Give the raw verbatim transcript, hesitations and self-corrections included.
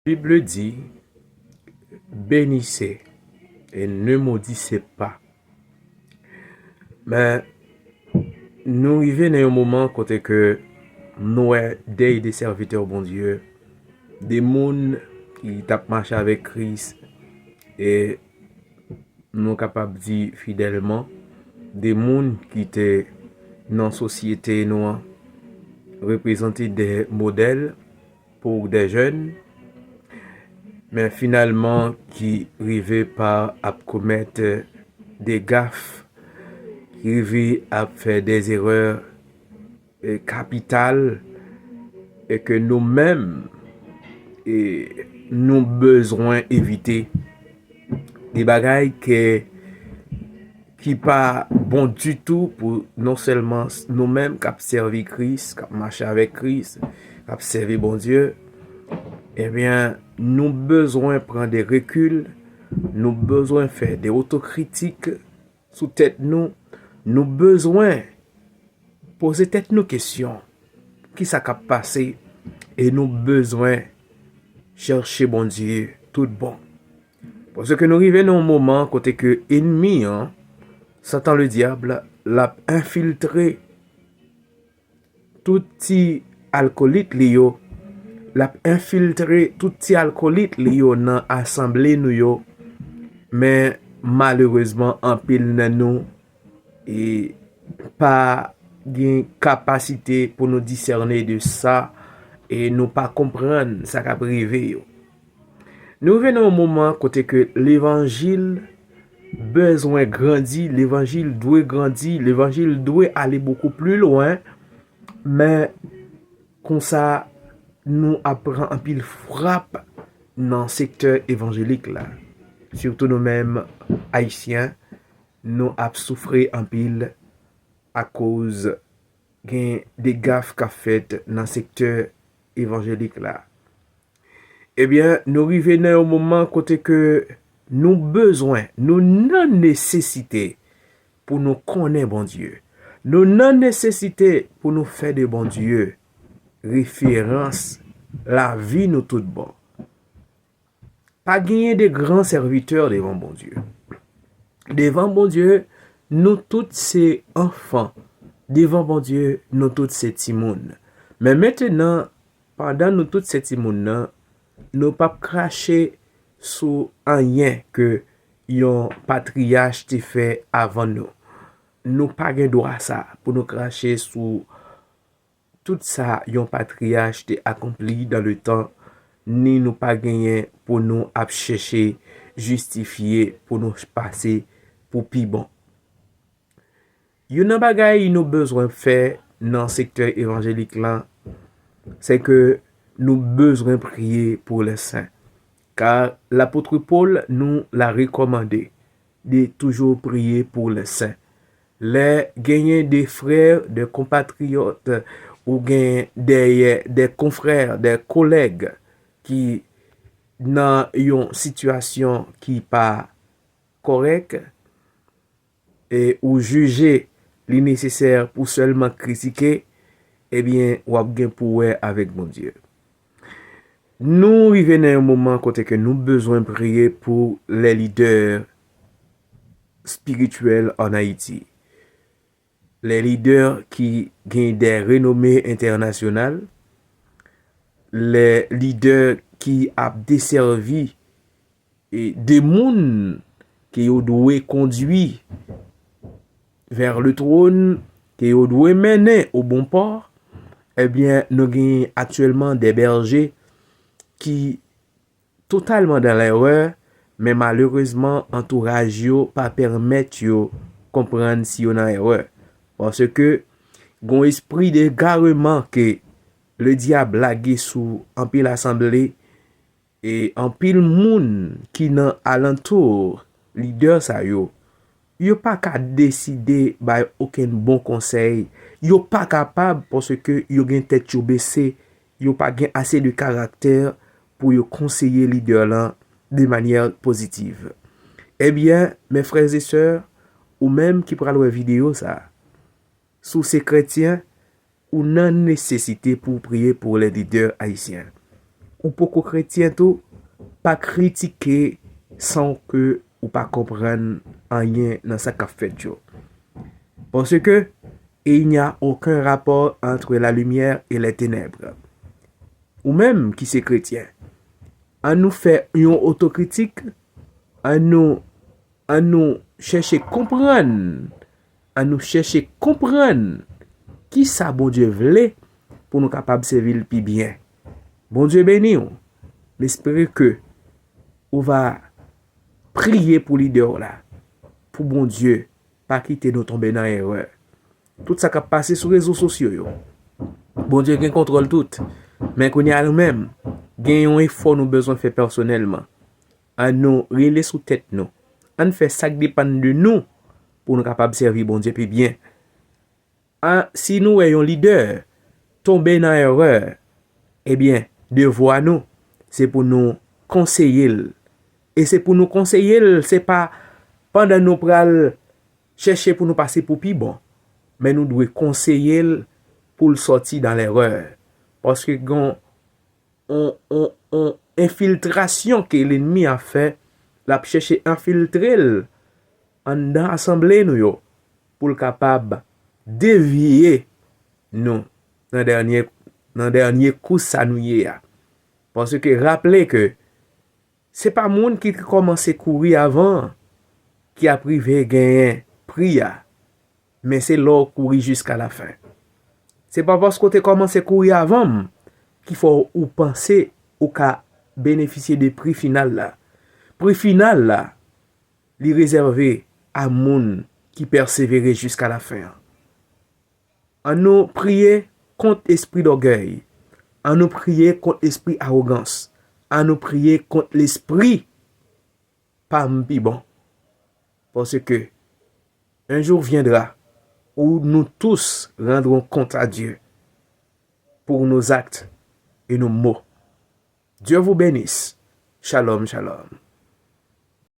Bible dit, bénissez et ne maudissez pas. Men, nou rive nan yon moman kote ke nou wè dèy de sèvitè Bondye, de moun ki t ap mache avèk Kris, e nou kapab di fidèlman, de moun ki te nan sosyete nou an, reprezante de modèl pou de jèn, men finalman ki rive pa ap komèt de gaf, ki rive ap fè de erè, e, kapital, e ke nou menm, e, nou bezwen evite. De bagay ke, ki pa bon ditou pou non sèlman s-, nou menm k ap sèvi Kris, k ap mache avèk Kris, k ap sèvi Bondye, ebyen, nou bezwen pran de rekil, nou bezwen fè de otokritik sou tèt nou, nou bezwen poze tèt nou kesyon, kisa k ap pase, e nou bezwen chèche Bondye tout bon. Paske nou rive nan yon moman kote ke ènmi an, Satan le dyab, l ap enfiltre tout ti alkolit li yo, l ap enfiltre tout ti alkolit li yo nan asanble nou yo, men malerezman, anpil nan nou, e, pa gen kapasite pou nou disène de sa, e nou pa konprann sa k ap rive yo. Nou rive nan yon moman kote ke levanjil bezwen grandi, levanjil dwe grandi, levanjil dwe ale bokou pli lwen, men konsa nou ap pran anpil frap nan sektè evanjelik la. Sitou nou menm Ayisyen, nou ap soufri anpil akoz gen de gaf k ap fèt nan sektè evanjelik la. Ebyen, nou rive nan yon moman kote ke nou bezwen, nou nan nesesite pou nou konnen Bondye. Nou nan nesesite pou nou fè de Bondye referans lavi nou tout bon. Pa genyen de gran sèvitè devan Bondye. Devan Bondye, nou tout se anfan. Devan Bondye, nou tout se timoun. Men mentenan, pandan nou tout se timoun nan, nou p ap krache sou anyen ke yon patriyach te fè avan nou. Nou pa gen dwa sa pou nou krache sou tout sa yon patriyach te akonpli dans le temps, ni nou pa genyen pou nou ap chèche jistifye pou nou pase pou pi bon. Youn nan bagay nou bezwen fè nan sektè evanjelik lan, se ke nou bezwen priye pou les saints. Kar lapot Pòl nou la rekòmande de toujou priye pou les saints. Lè genyen de frè, de konpatriyòt, ou gen de, de konfrè, de kolèg ki nan yon sitiyasyon ki pa kòrèk, e ou jije li nesesè pou sèlman kritike, ebyen, w ap gen pou wè avèk Bondye. Nou rive nan yon moman kote ke nou bezwen priye pou les leaders spirituels en Haïti. Les leaders ki gen de renome entènasyonal, les leaders ki ap desèvi e de moun ke yo dwe kondwi vers le trône, ke yo dwe mennen au bon port, ebyen, nou gen aktyèlman de bèje ki totalman dans l'erreur, men malerezman, antouraj yo pa pèmèt yo konprann si yo nan erè. Paske gon espri degareman ke le dyab lage sou anpil asanble, e anpil moun ki nan alantou lidè sa yo, yo pa ka deside bay okenn bon konsèy. Yo pa kapab paske yo gen tèt yo bese, yo pa gen ase de karaktè pou yo konseye lidè lan de manyè pozitiv. Ebyen, mes frères et sœurs, ou menm ki pral wè videyo sa, si w se kretyen, ou nan nesesite pou w priye pou les leaders haïtiens. ou poko kretyen tou, pa kritike san ke ou pa konprann anyen nan sa k ap fèt yo. Parce que il n'y a aucun rapport entre la lumière et les ténèbres. Ou menm ki se kretyen, an nou fè yon otokritik, an nou, an nou chèche konprann, an nou chèche konprann ki sa Bondye vle pou nou kapab sèvi l pi byen. Bondye beni w. M espere ke ou va priye pou lidè w la, pou Bondye pa kite nou tonbe nan erè. Tout sa k ap pase sou rezo sosyo yo, Bondye gen kontwòl tout. Men kounye a nou menm, gen yon efò nou bezwen fè pèsonèlman. An nou rele sou tèt nou. An fè sa k depann de nou pou nou kapab sèvi Bondye pi byen. A, si nou wè yon lidè tonbe nan erè, ebyen, devwa nou, se pou nou konseye l. E se pou nou konseye l, se pa pandan nou pral chèche pou nou pase pou pi bon, men nou dwe konseye l pou l sòti dan lèrè. Paske gen yon, yon, yon enfiltrasyon ke lènmi a fè, l ap chèche enfiltre l anndan asanble nou yo, pou l kapab devye nou nan dènye, nan dènye kous sa nou ye a. Paske raple ke se pa moun ki te kòmanse kouri avan ki ap rive genyen pri a, men se lè w kouri jiska lafen. Se pa paske w te kòmanse kouri avan m ki fè w panse ou ka benefisye de pri final la. Pri final la, li rezève a moun ki pèsevere jiska lafen an. An nou priye kont espri dògèy. An nou priye kont espri awogans. An nou priye kont lespri pa m pi bon. Paske un jour viendra où nous tous rendrons compte à Dieu pour nos actes et nos mots. Dieu vous bénisse. Shalom, shalom.